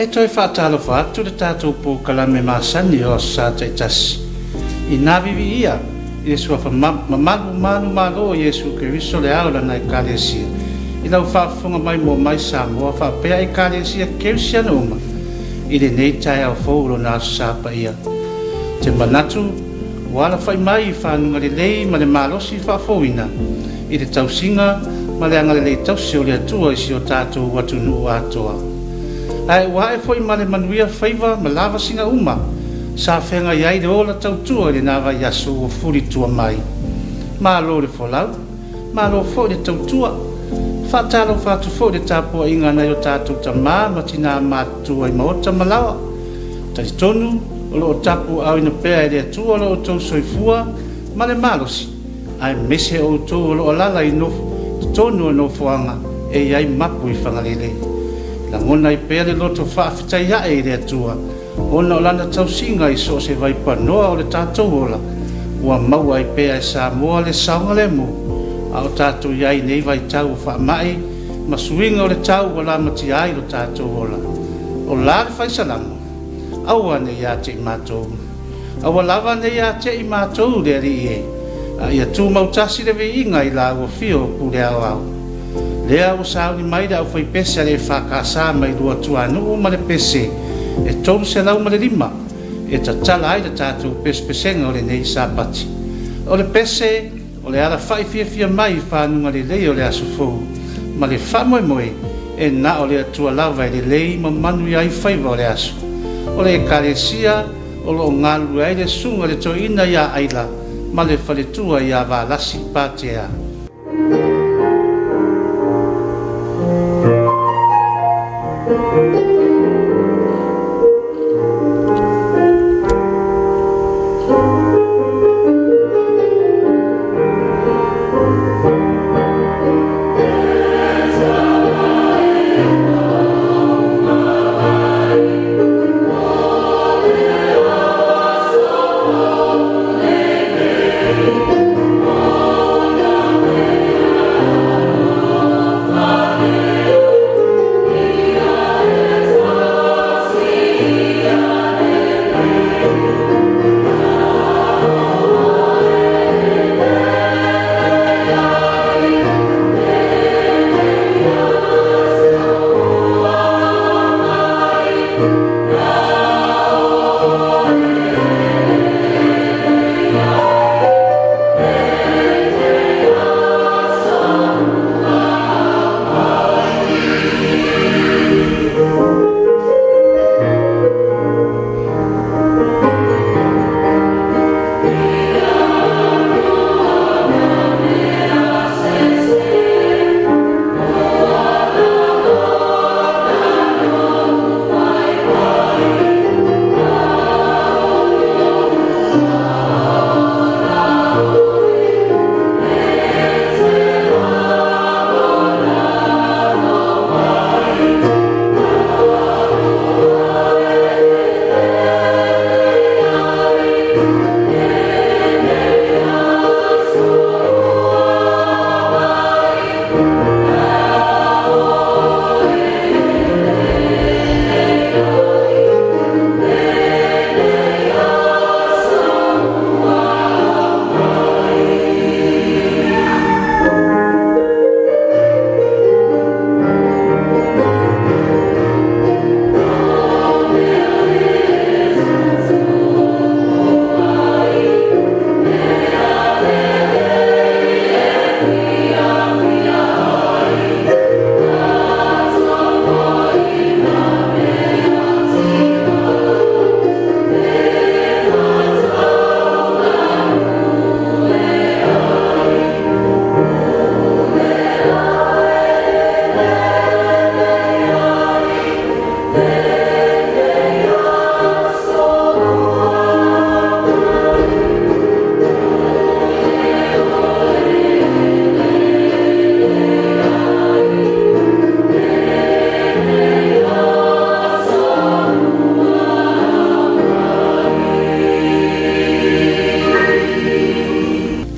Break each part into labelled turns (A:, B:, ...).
A: E toe faatalofa atu le tatou polokalame masani o Aso Sa taitasi inā viviia i le suafa mamalu manumalo o Iesu Keriso le Ao o Lana Ekalesia i lau faafofoga mai moa mai Samoa faapea Ekalesia Kerisiano uma i lenei taeao fou o lona Aso Sa paia. Ou te manatu ua alafai mai i fanuga lelei ma le malosi faafouina i le tausiga ma le agalelei tausi o le Atua i si o tatou atunuu atoa. Ae ua ae foi ma le manuia faiva ma lavasiga uma sa feagai ai le ola tautua i lena vaiaso ua fulitua mai. Malo le folau, malo foi le tautua. Faatalofa atu foi i le tapuaiga a nai o tatou tama ma tinā matutua i maota ma laoa. Talitonu o lo o tapuaaoina pea e le Atua lo outou soifua ma le malosi, aemaise outou o lo o alaala i totonu o nofoaga e i ai mapu i Fagalele. Lagona ai pea le loto faafetai ae i le Atua ona o Lana tausiga i so o se vaipanoa o le tatou ola, ua maua ai pea e Samoa le saogalemu a o tatou i ai i nei vaitau o faamai ma suiga o le tau ua lamatia ai lo tatou ola. O la le faisalamo, Aua ne i ia te i matou. Aua lava ne i ia te i matou le Alii e, a ia tumau tasi le viiga i la ua fio o pule aoao. Lea ua sauni mai le aufaipese a le EFKS mai Luatuanuu ma le pese e 305 e tatala ai le tatou pesepesega o lenei Sapati. O le pese o le alafai fiafia mai i fanuga lelei o le aso fou ma le faamoemoe e na o le Atua lava e lelei ma manuia ai faiva o le aso. O le Ekalesia o lo o galulue ai le Susuga i le Toeaina ia Aila ma le faletua ia Valasi Patea.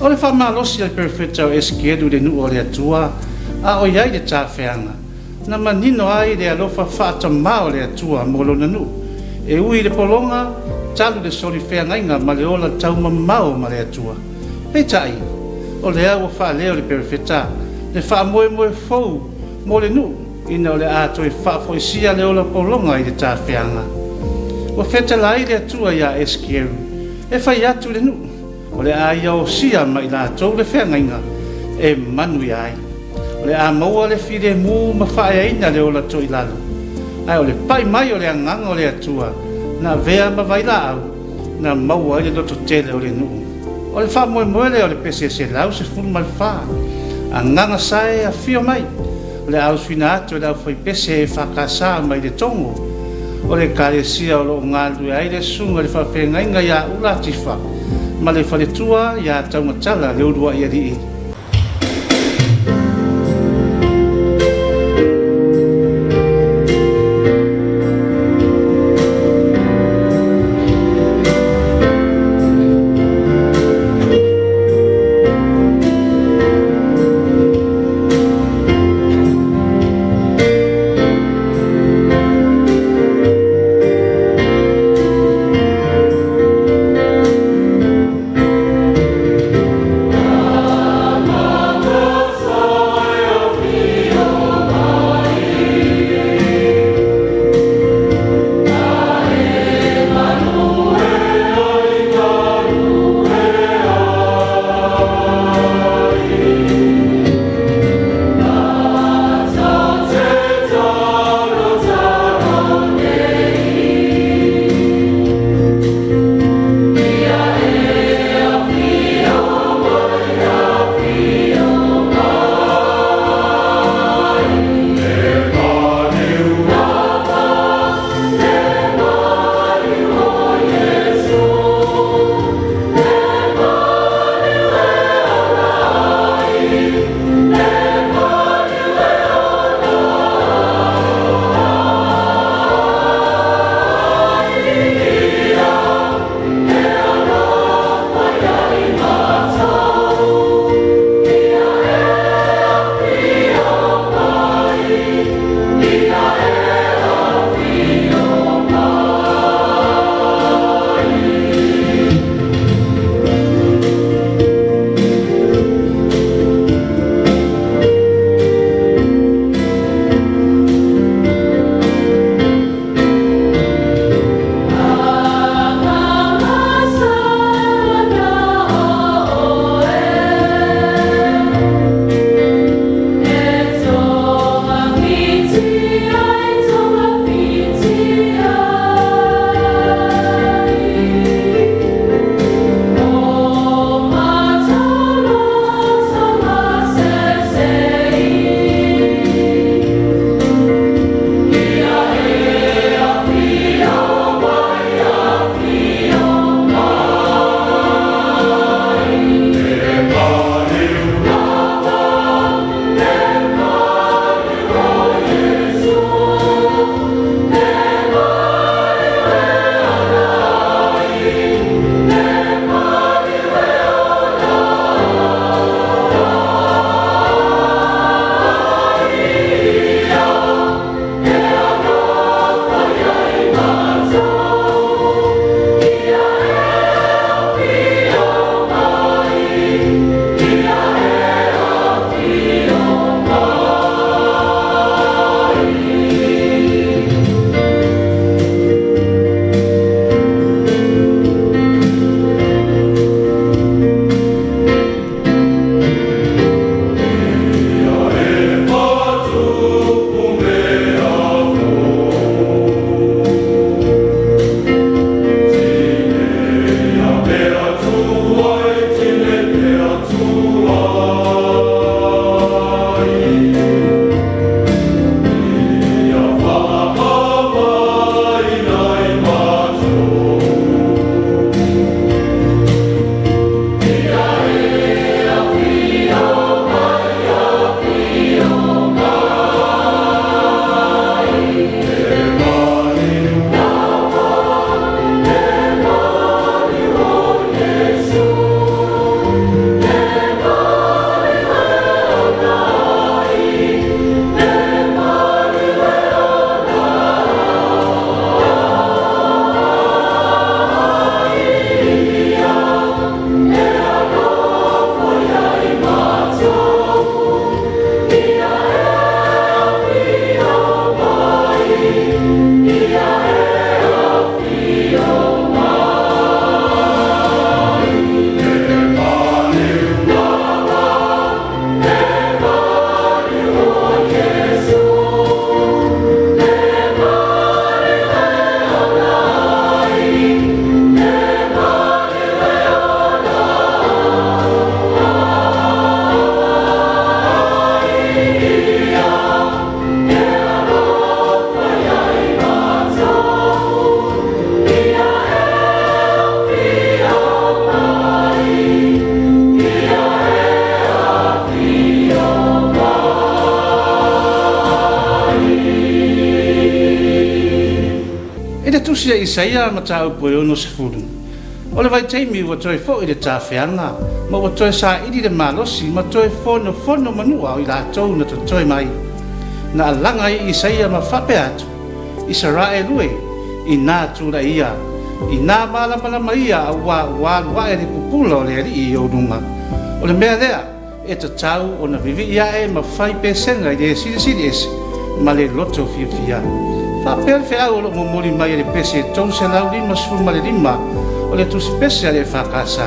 A: O le faamalosi a le Perofeta o Esekielu i le nuu o le Atua, a o i ai le tafeaga. Na manino ai le alofa faatamā o le Atua mo Lona nuu, e ui i le pologa talu le soli feagaiga ma le ola taumamao ma le Atua. Peitai, o lea ua faaleo e le Perofeta le faamoemoe fou mo le nuu ina o le a toe faafoisia le ola pologa i le tafeaga. Ua fetalai le Atua iā Esikielu e fai atu i le nuu, O le a ia osia ma i latou le feagaiga e manuia ai. O le a maua le filemu ma faaeaina le ola toilalo. Ae o le pai mai o le Agaga o le Atua na avea ma vailaau na maua ai le lototele o le nuu. O le faamoemoe lea o le pese 114. Agaga Sae afio mai! O le a usuina atu e le aufaipese EFKS mai Letogo. O le Ekalesia o lo o galulue ai le Susuga i le Faafeagaiga ia Ula Atifa ma le faletua ia Taumatala le Uluai Alii. Tusi a Isaia mataupu e 60, o le vaitaimi ua toe fo'i le tafeaga ma ua toe saili le malosi ma toe fonofono manua o i latou na totoe mai. Na alaga ai Isaia ma faapea atu, Isaraelu e, inā tulai ia, inā malamalama ia auā ua alu ae le pupula o le Alii i ou luga. O le mea lea, e tatau ona vivii ae ma fai pesega i le Silisili Ese ma le loto fiafia. Faapea le feau o lo o momoli mai e le pese 355 o le tusipese a le EFKS.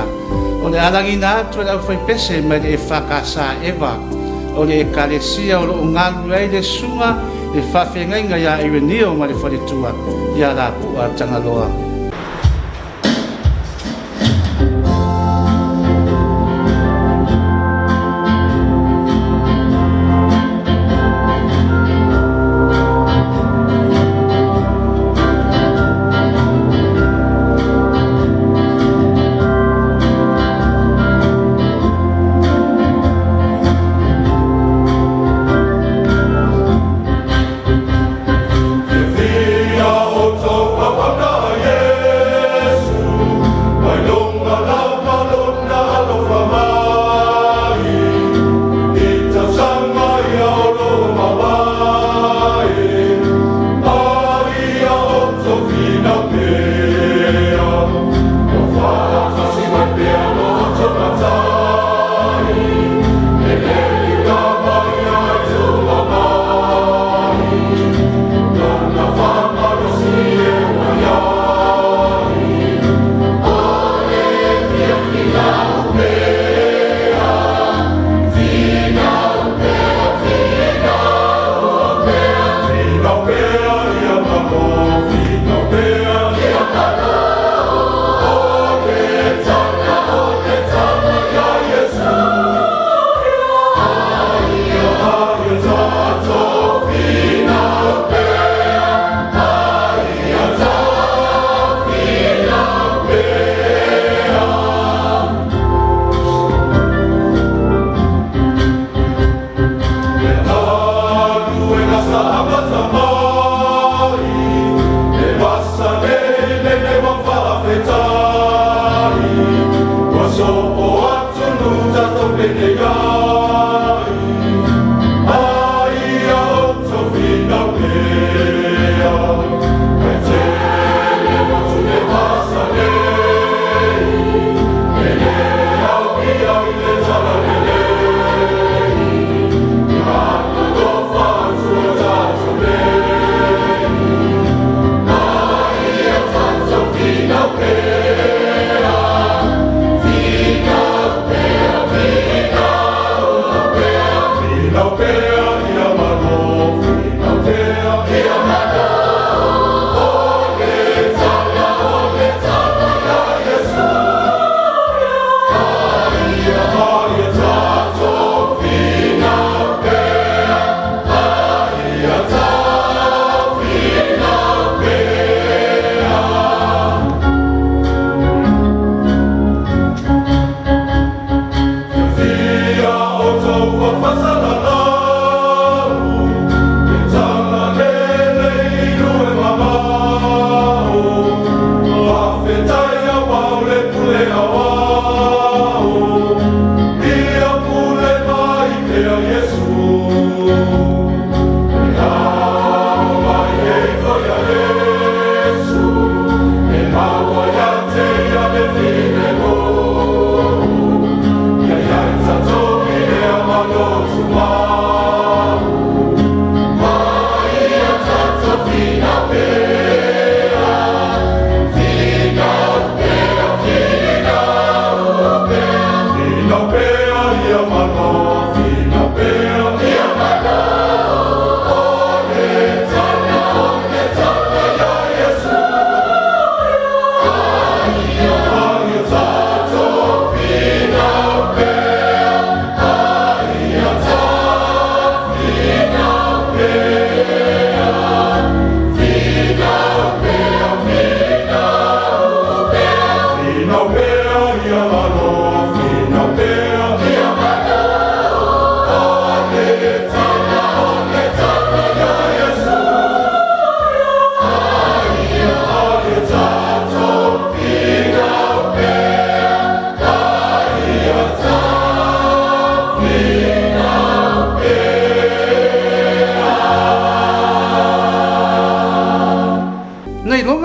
A: O le alagiina atu e le aufaipese mai le EFKS Eva o le Ekalesia o lo o galulue ai le susuga i le faafeagaiga ia Irenio ma le faletua ia Lapua Tagaloa.
B: Fiafia outou auauna a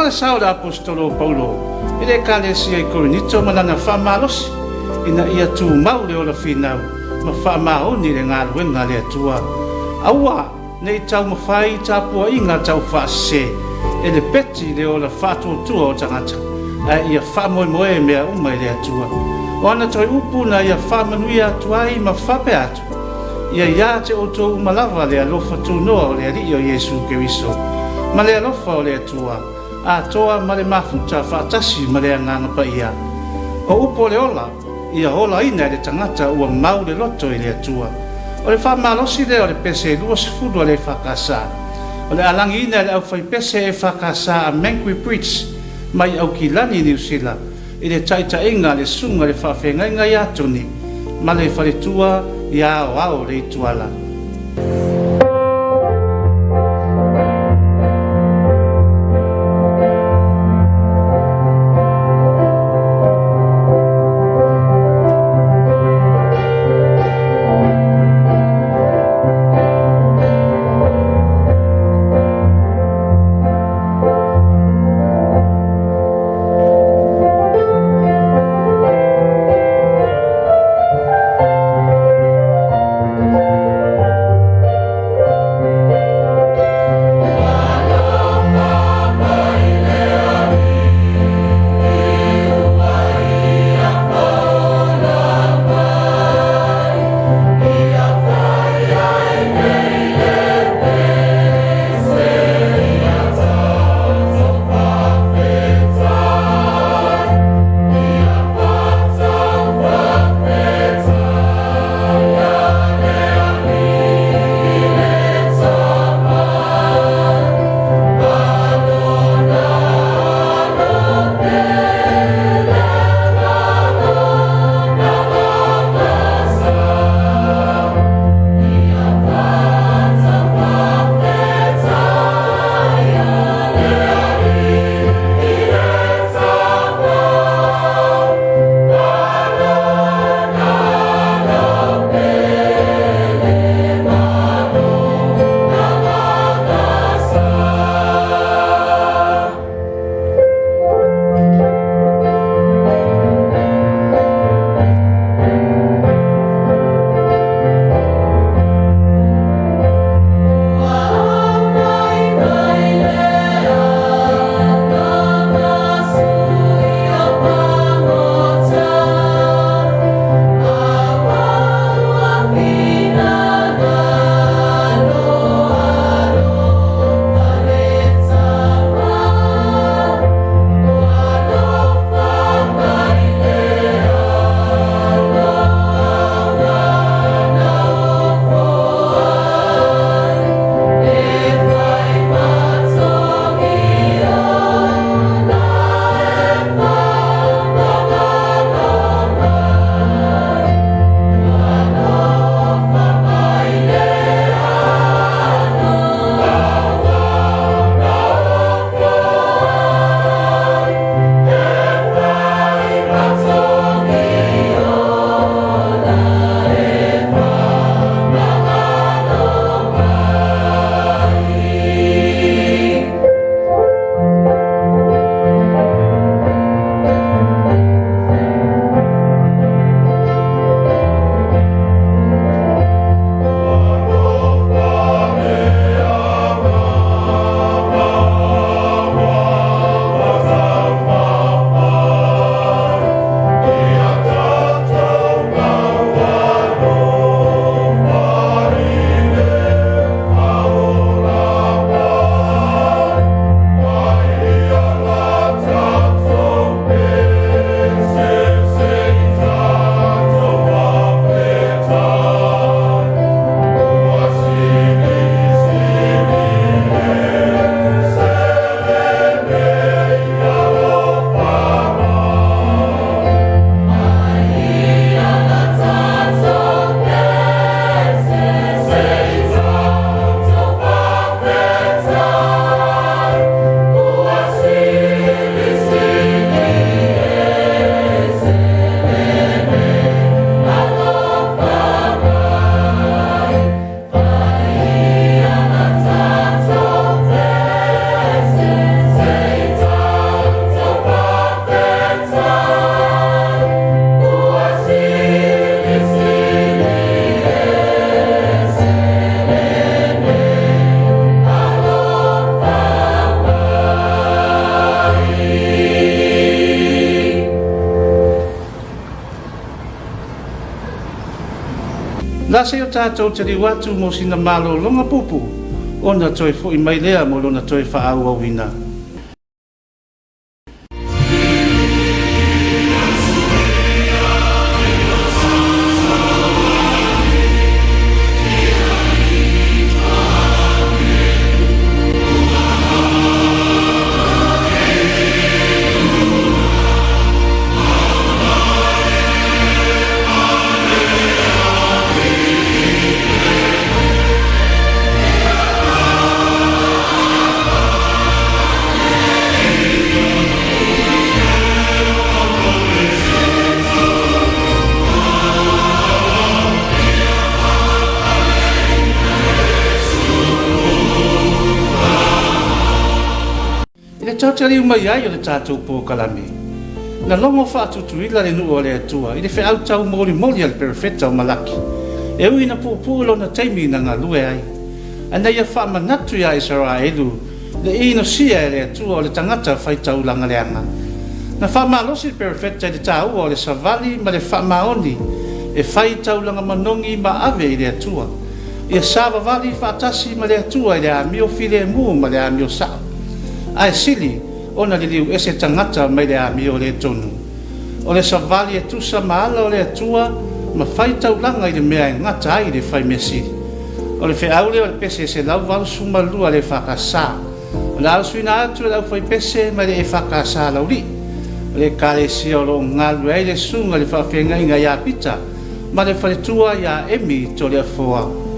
A: lava le sao o le Aposetolo o Paulo i le Ekalesia i Korinito ma lana faamalosi ina ia tumau le ola finau ma faamaoni i le galuega a le Atua. Aua ne i taumafai i tapuaiga taufaasese e lepeti le ola faatuatua o tagata, ae ia faamoemoe mea uma i le Atua. O ana toe upu na ia faamanuia atu ai ma faapea atu, Ia ia te outou uma lava le alofa tunoa o le Alii o Iesu Keriso, ma le alofa o le Atua, atoa ma le mafuta faatasi ma le Agaga Paia. O upu o le ola, ia olaina e le tagata ua mau le loto i le Atua. O le faamalosi lea o le pese 20 a le EFKS. O le alagiina e le aufaipese EFKS a Mangui Bridge mai Aukilani, Niu Sila, i le taitaiga a le Susuga i le Faafeagaiga ia Toni ma le faletua ia Aoao Leituala. Sa se i o tatou taliu atu mo sina malologa puupuu ona toe foi mai lea mo lona toe faaauauina. I le tautaliu mai ai o le tatou polokalame, na logo faatutuila le nuu o le Atua i le feau taumolimoli a le perofeta o Malaki, e ui ina puupuu lona taimi na galue ai, a na ia faamanatu iā Isaraelu le inosia e le Atua o le tagata faitaulaga leaga. Na faamalosi le perofeta i le taua o le savali ma le faamaoni e fai taulaga manogi ma ave i le Atua. Ia savavali faatasi ma le Atua i le amio filemu ma le amio sa'o, ae sili ona liliu ese tagata mai le amio le tonu. O le savali e tusa ma ala o le Atua ma fai taulaga i le mea e gata ai le fai mea sili. O le feau lea o le pese 182 a le EFKS. O le a usuina atu e le aufaipese mai le EFKS a Laulii. O le Ekalesia o lo o galulue ai le Susuga i le Faafeagaiga ia Pita ma le faletua ia Emi Toleafoa.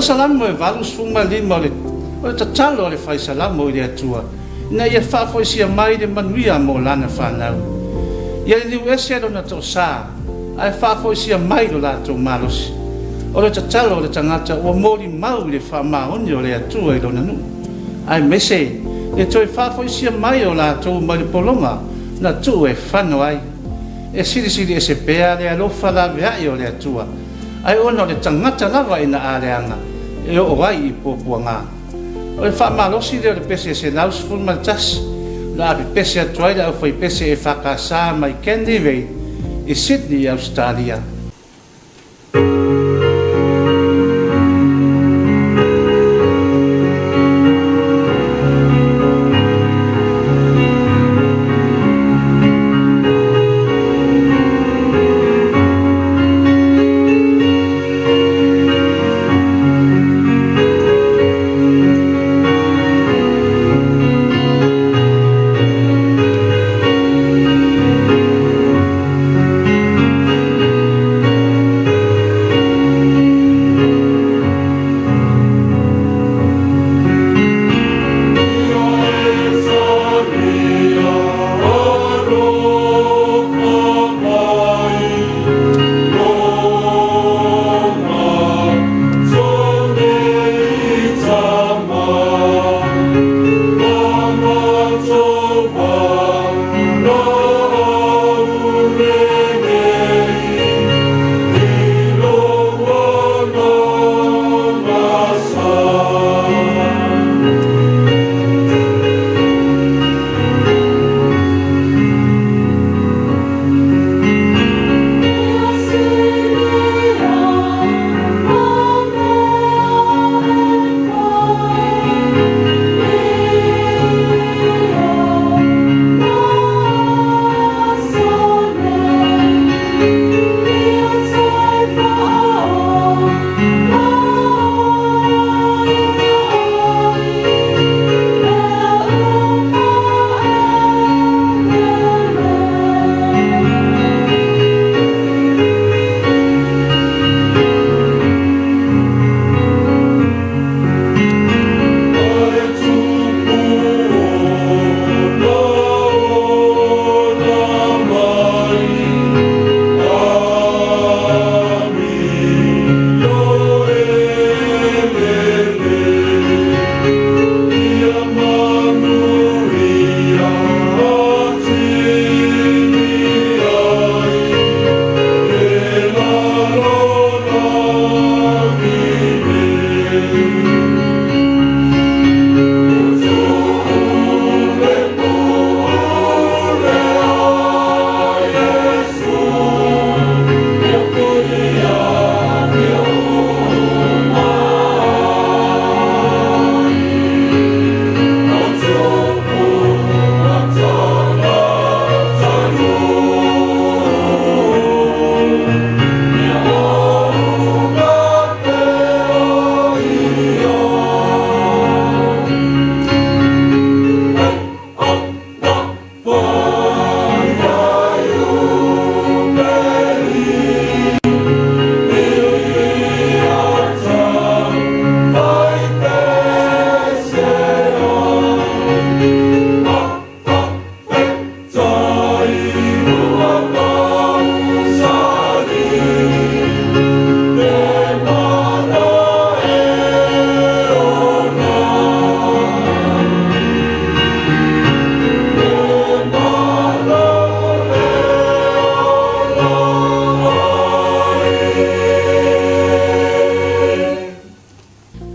A: Salamo e 85 o le o le tatalo a le Fai Salamo i le Atua ina ia faafoisia mai le manuia mo lana fanau. Ia liliu ese lona toasa ae faafoisia mai lo latou malosi. O le tatalo a le tagata ua molimau i le faamaoni o le Atua i lona nuu, aemaise le toe faafoisia mai o latou mai le pologa na tuu e fano ai. E silisili ese pea le alofa laveai o le Atua, ae ona o le tagata lava ina a leaga e oo ai i puapuaga. O le faamalosi lea o le pese 111 na apepese atu ai le aufaipese EFKS mai Canley Vale i Sydney i Ausetalia.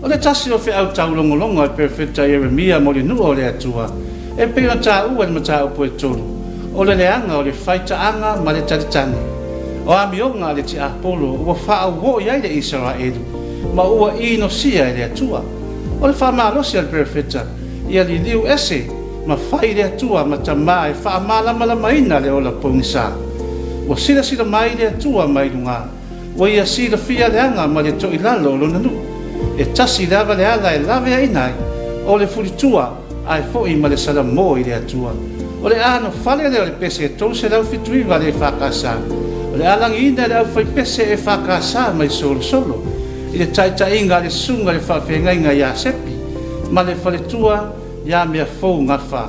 A: O le tasi o feau taulogologo a le Perofeta Ieremia mo le nuu o le Atua, e pei ona taua i le mataupu e tolu, o le leaga o le faitaaga ma le talitani. O amioga a le tiapolo ua faaauo i ai le Isaraelu ma ua inosia e le Atua. O le faamalosi a le Perofeta, ia liliu ese ma fai le Atua ma Tama e faamalamalamaina le ola pogisa. Ua silasila mai le Atua mai luga, Ua ia silafia le aga ma le toilalo o lona nuu. E tasi lava le ala e laveaiina ai, o le fulitua ae foi ma le salamo i le Atua. O le anofale lea o le pese e 379 a le EFKS. O le a lagiina e le aufaipese EFKS mai Solosolo. i le taitaiga a le susuga i le faafeagaiga ia Sepi ma le faletua ia Meafou Gafa.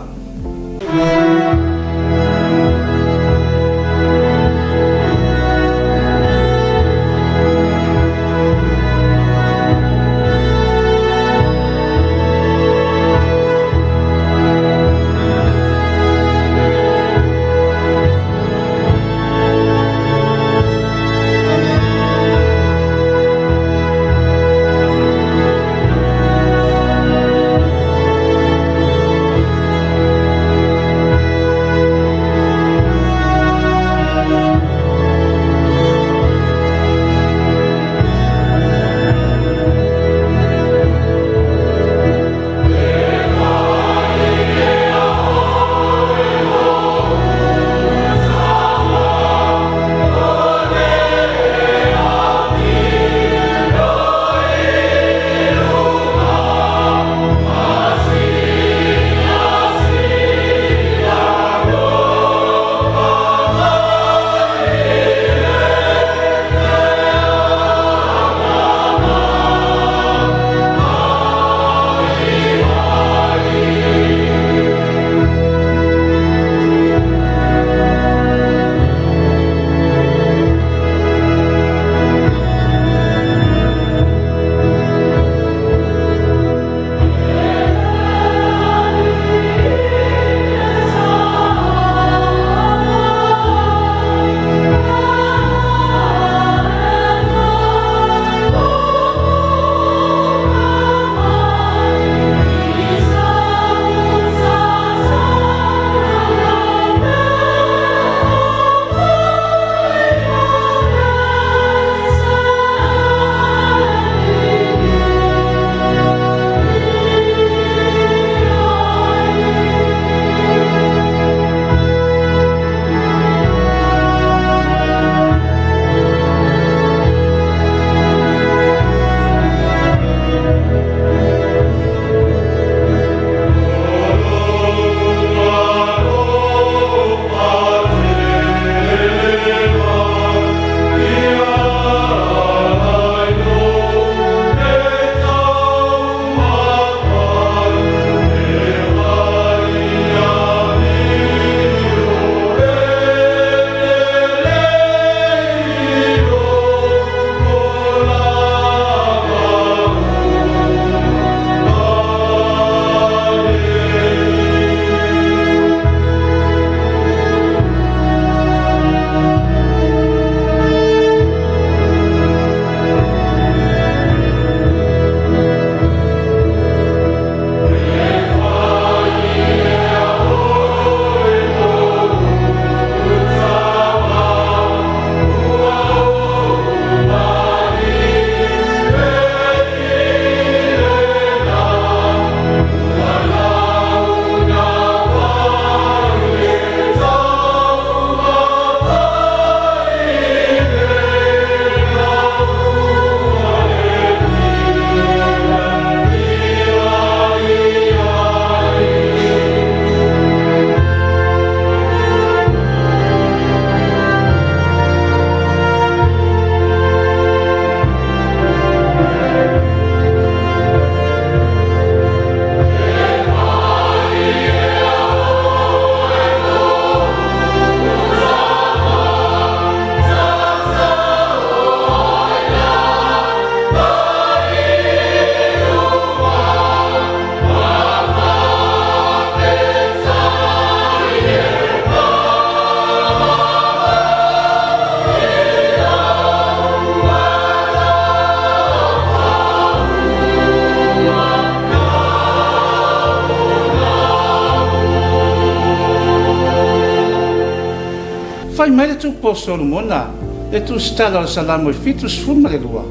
A: Fai mai le Tupu o Solomona, le tusitala o le Salamo e 72,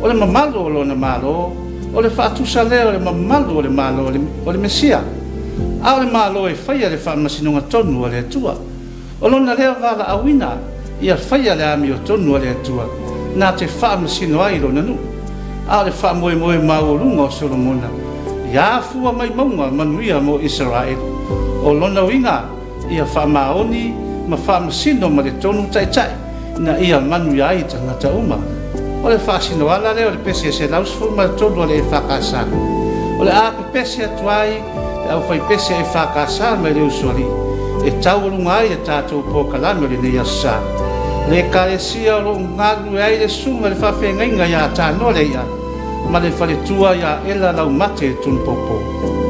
A: O le mamalu o lona Malo, o le faatusa lea o le mamalu o le Malo o le Mesia, a o le Malo e faia le faamasinoga tonu a le Atua. O lona lea valaauina ia faia le amiotonu a le Atua na te faamasino ai lona nuu. A o le faamoemoe maualuga o Solomona, ia afua mai mauga manuia mo Isaraelu. O lona uiga, ia faamaoni ma faamasino ma le tonu taitai ina ia manuia ai tagata uma. O le faasinoala lea o le pese e 113 a le EFKS. O le a pepese atu ai le aufaipese EFKS mai le Usoalii e taualuga ai le tatou polokalame o lenei Aso Sa. Le Ekalesia o lo o galulue ai le Susuga i le Faafeagaiga ia Tanoa Lei'a ma le faletua ia Ela Laumate Tunupopo.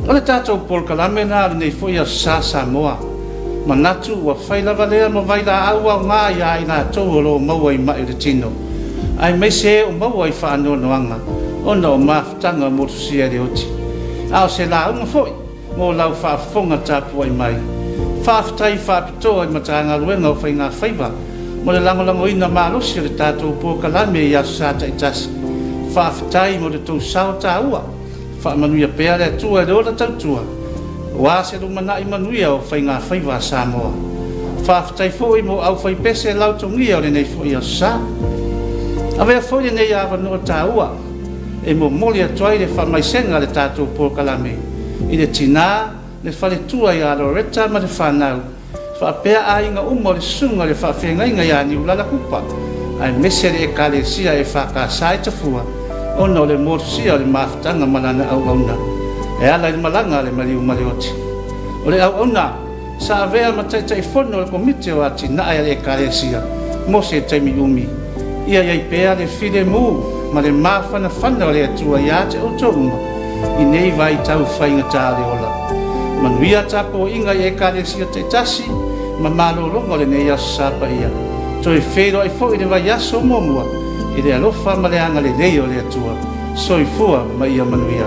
A: O le tatou polokalame lena o lenei foi Aso Sa Samoa. Manatu ua fai lava lea ma vailaau aoga ia i latou o lo o maua i mai o le tino, aemaise e o maua i faanoanoaga ona o mafutaga motusia e le oti. A o se lauga foi mo lau faafofoga tapuai mai. Faafetai faapitoa i Matagaluega o Faigafaiva mo le lagolagoina malosi o le tatou polokalame i Aso Sa taitasi. Faafetai mo le tou sao taua. Faamanuia pea le Atua i le ola tautua aua se lumanai manuia o faigafaiva a Samoa. Faafetai foi mo aufaipese lautogia o lenei foi Aso Sa. Avea foi lenei avanoa taua e momoli atu ai le faamaisega a le tatou polokalame i le tina, le faletua ia Loretta ma le fanau, faapea aiga uma o le Susuga i le Faafeagaiga ia Niulala Kupa, aemaise le Ekalesia EFKS i Tafua, ona o le motusia o le mafutaga ma lana auauna. E ala i le malaga a le maliu ma le oti. O le auauna sa avea ma Taitaifono o le Komiti o Atinae a le Ekalesia mo se taimi umi, ia i ai pea le filemu ma le mafanafana o le Atua iā te outou uma i nei vaitau faigata o le ola. Manuia tapuaiga i Ekalesia taitasi ma malologa o lenei Aso Sa paia. Toe feiloai foi i le vaiaso muamua i le alofa ma le agalelei o le Atua. Soifua ma ia manuia.